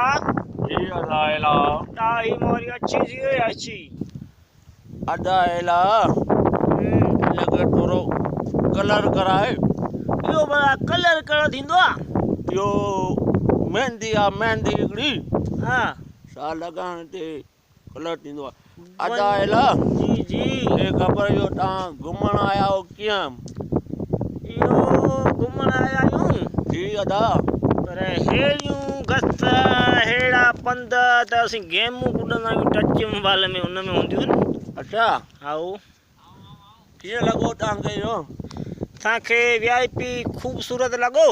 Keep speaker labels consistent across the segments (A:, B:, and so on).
A: जी अदा एला।
B: दाढ़ी मोरी अच्छी थी वई अच्छी।
A: अदा एला हिनखे थोरो कलर कराए।
B: इहो भला कलर कहिड़ो थींदो आहे?
A: इहो मेहंदी आहे, मेहंदी हिकिड़ी।
B: हा।
A: सा लॻाइण ते कलर थींदो आहे। अदा एला।
B: जी जी।
A: हे ख़बर इहो तव्हां घुमण आया आहियो कीअं?
B: इहो घुमण आया आहियूं।
A: जी अदा।
B: पर अहिड़ियूं गस अहिड़ा पंध त असीं गेमूं कुॾंदा आहियूं टच मोबाइल में, उन में हूंदियूं आहिनि।
A: अच्छा।
B: हाओ।
A: कीअं लॻो तव्हांखे इहो?
B: असांखे वीआईपी ख़ूबसूरत लॻो।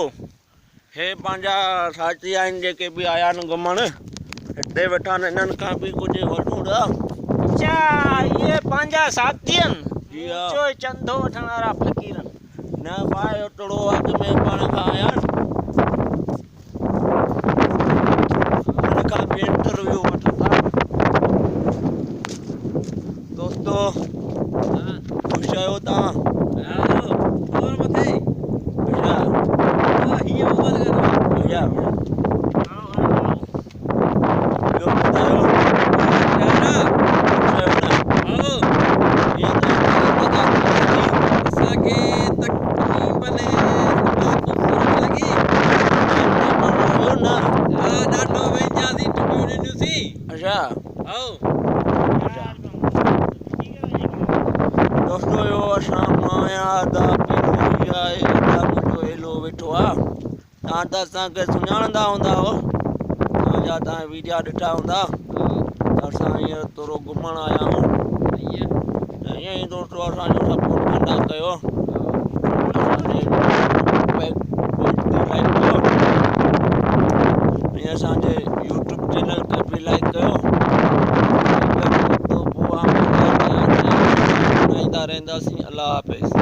A: हे पंहिंजा साथी आहिनि जेके बि आया आहिनि घुमण, हिते वेठा आहिनि, हिननि खां बि कुझु वठूं था।
B: अच्छा, इहे पंहिंजा साथी आहिनि?
A: जी हा।
B: चो चंदो वठण वारा फ़क़ीर आहिनि।
A: न भाई, थोरो अॻु में पाण खां आया आहिनि, हिन खां बि इंटरव्यू वठूं था। दोस्तो ख़ुशि आहियो तव्हां? अच्छा अच्छा, ॿियो ॿुधायो, ख़ुशि आहियो न? कीअं तव्हां न? अच्छा अच्छा दोस्तो, इहो असां मां आहियां, अदा पीरू आहे, अदा मुंहिंजो हेलो वेठो आहे। तव्हां त असांखे सुञाणंदा हूंदा हो, तव्हांजा तव्हां वीडियो ॾिठा हूंदा। त असां हींअर थोरो घुमण आया आहियूं। त ईअं ई दोस्तो असांजो सपोर्ट कंदा कयो, असांजे लाइक कयो ऐं असांजे यूट्यूब चैनल खे बि लाइक कयो। पोइ रहंदासीं। अलाह हाफ़िज़।